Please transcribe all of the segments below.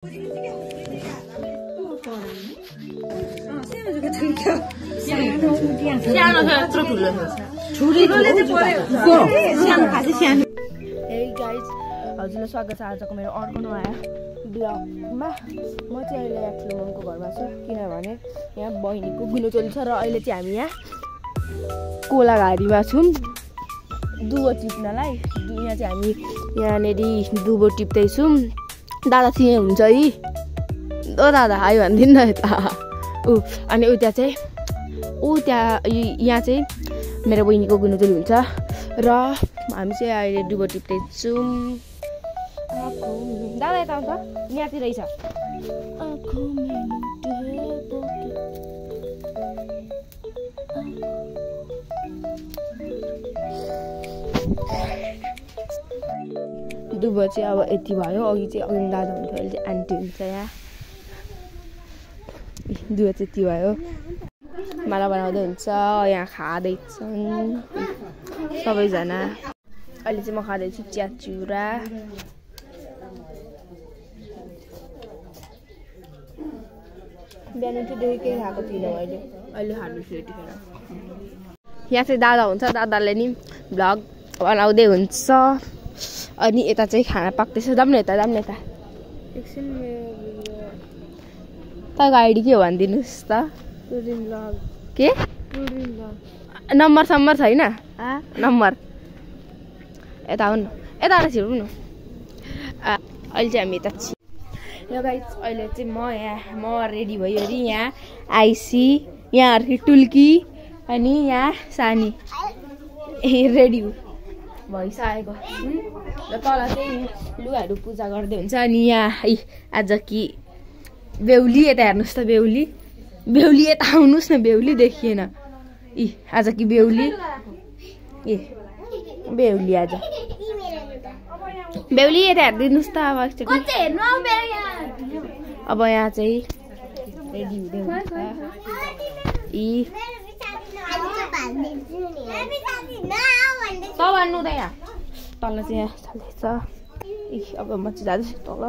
हजुरलाई स्वागत छ आजको मेरो अर्को नयाँ ब्लगमा। म चाहिँ अहिले यहाँ ठुलो मनको घरमा छु, किनभने यहाँ बहिनीको गुन्योचोली छ र अहिले चाहिँ हामी यहाँ कोलाघारीमा छौँ दुबो टिप्नलाई। यहाँ चाहिँ हामी यहाँनिर दुबो टिप्दैछौँ। दादा चाहिँ हुन्छ है, ओ दादा हाई भनिदिनु न यता। अनि त्यहाँ चाहिँ यहाँ चाहिँ मेरो बहिनीको गुन्योचोली हुन्छ र हामी चाहिँ अहिले दुबो टिप्दैछौँ। दादा यता आउँछ, यहाँतिर रहेछ। दुबो चाहिँ अब यति भयो। अघि चाहिँ अघि दादा हुन्थ्यो, अहिले चाहिँ आन्टी हुन्छ यहाँ। दुबो चाहिँ यति भयो। माला बनाउँदै हुन्छ, यहाँ खाँदैछन् सबैजना। अहिले चाहिँ म खाँदैछु चिया चिउरा। बिहान उठेदेखि केही खाएको थिइनँ मैले, अहिले खाँदैछु यतिखेर। यहाँ चाहिँ दादा हुन्छ, दादाले नि भ्लग बनाउँदै हुन्छ। अनि यता चाहिँ खाना पाक्दैछ। जाऊँ न यता, जाऊँ न यता। एकछिन तपाईँको आइडी के हो भनिदिनुहोस् त। के नम्बर सम्बर छैन? नम्बर यता आउनु, यता आएर छिर्नु न। अहिले चाहिँ हामी यता छि। र गाइस अहिले चाहिँ म रेडी भयो अरे। यहाँ आइसी, यहाँ अर्की टुल्की, अनि यहाँ सानी रेडी भइसकेको। र तल चाहिँ लुगाहरू पूजा गर्दै हुन्छ। अनि यहाँ आज कि बेहुली, यता हेर्नुहोस् त बेहुली। बेहुली यता आउनुहोस् न, बेहुली देखिएन। आज कि बेहुली, बेहुली आज बेहुली यता हेरिदिनुहोस् त। अब यहाँ चाहिँ रेडी हुँदै हुन्छ। भन्नु त यहाँ तल चाहिँ यहाँ चल्दैछ। अब म चाहिँ जाँदैछु तल।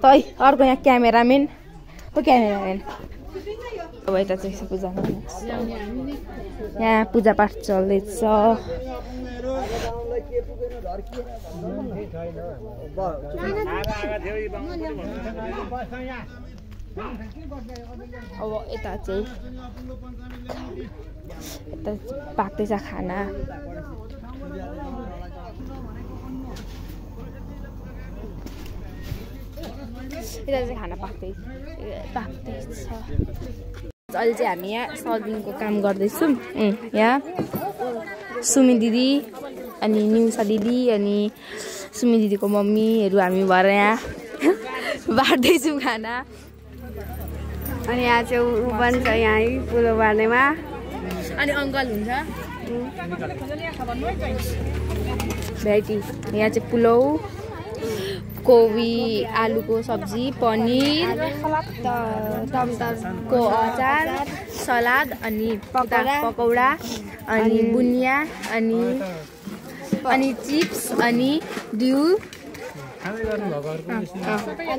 तै अर्को यहाँ क्यामेराम्यान, को क्यामेराम्यान। अब यता चाहिँ पूजा, यहाँ पूजापाठ चल्दैछ। अब यता चाहिँ पाक्दैछ खाना। यता चाहिँ खाना पाक्दैछ। अहिले चाहिँ हामी यहाँ सर्भिङको काम गर्दैछौँ। यहाँ सुमी दिदी अनि निउसा दिदी अनि सुमी दिदीको मम्मीहरू हामी भएर यहाँ बाँड्दैछौँ खाना। अनि यहाँ चाहिँ ऊ बन्छ यहाँ पुलाउ बार्नेमा। अनि अङ्कल हुन्छ भेराइटी। यहाँ चाहिँ पुलाउ, कोबी आलुको सब्जी, पनिर, टमाटरको अचार, सलाद, अनि पकौडा, अनि बुनिया, अनि चिप्स, अनि डिउ।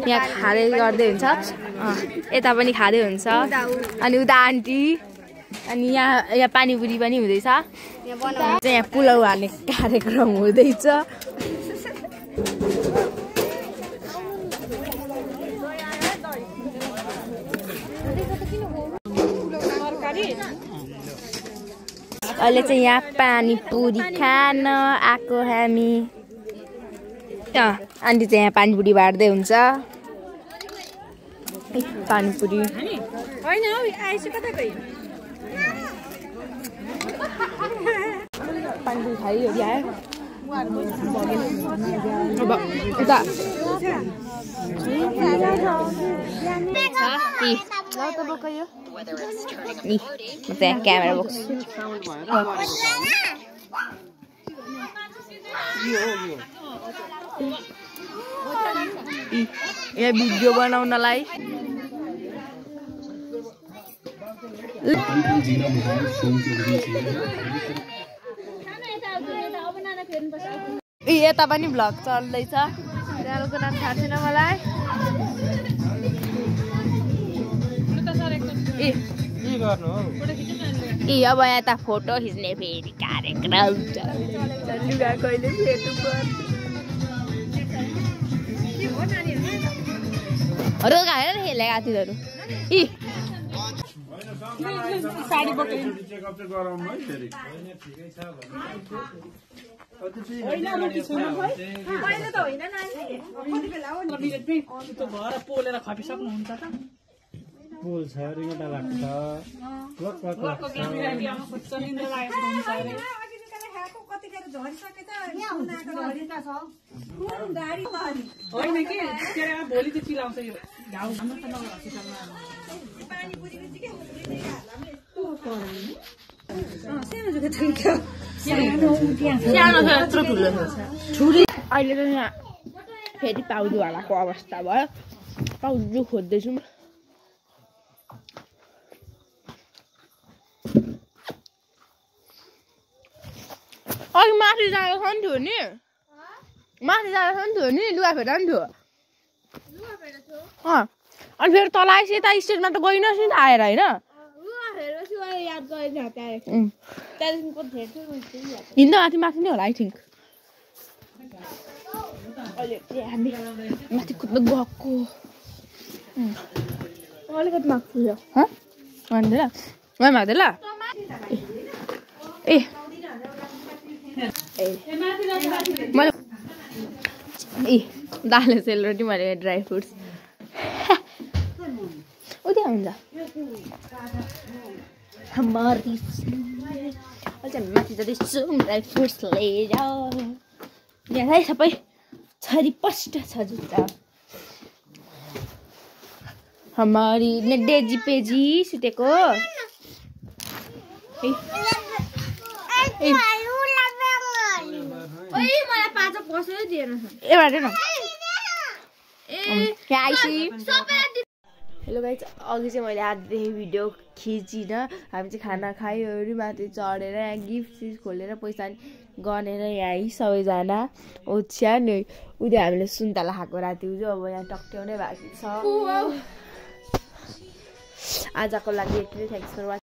यहाँ खाँदै गर्दै हुन्छ। यता पनि खाँदै हुन्छ। अनि उता आन्टी, अनि यहाँ पानीपुरी पनि हुँदैछ। यहाँ पुलाउ हाल्ने कार्यक्रम हुँदैछ। अहिले चाहिँ यहाँ पानीपुरी खान आएको हामी। आन्टी चाहिँ यहाँ पानीपुरी बाँड्दै हुन्छ। पानीपुरी पानीपुरी खाइयो यहाँ। अब उता क्यामेरा बक्स यहाँ भिडियो बनाउनलाई यता पनि भ्लग चल्दैछ। च्यानलको नाम थाहा छैन मलाई। ए अब यता फोटो खिच्ने फेरि कार्यक्रम लुगा कहिले फेर्नु पर्छ रोगा हेर न खेलेका तिनीहरू इ साडी बोकेर होइन रोटी छैन भाइ अहिले त होइन नानी कति बेला हो नि त्यो घर पोलेर खपिसक्नुहुन्छ त पोल छ रिङटा लाग्छ लक होइन कि भोलि चाहिँ चिलाउँछ यो घाउ अहिले त यहाँ फेरि पाउजुवालाको अवस्था भयो पाउजु खोज्दैछु अघि माथि जाँदा छ नि थियो नि माथि जाँदा छ नि थियो नि लुगा फेर्दा नि थियो अनि फेरि तल आएपछि यता स्टेजमा त गइनस् नि त आएर होइन हिँड्दा माथि माथि नै होला आई थिङ्क हामी माथि कुद्नु गएको अलिकति माग्छु भन्दैन मै माग्दैन ल ए मैले ए दालले सेलरोटी मैले ड्राई फ्रुट्स उ त्यहाँ हुन्छ हमारी माथि जाँदैछु ड्राई फ्रुट्स लिएर यहाँ सबै छरिपष्ट छ जुत्ता हमारी डेजी पेजी सुतेको हेलो गाइस अघि चाहिँ मैले आजदेखि भिडियो खिचिनँ हामी चाहिँ खाना खायोहरू माथि चढेर यहाँ गिफ्ट सिफ्ट खोलेर पैसा गनेर यहाँ सबैजना ओछ्या नि उदय हामीले सुन्तला खाएको राति उजो अब यहाँ टक्ट्याउनै बाँकी छ आजको लागि यति नै थ्याङ्क्स फर वाचिङ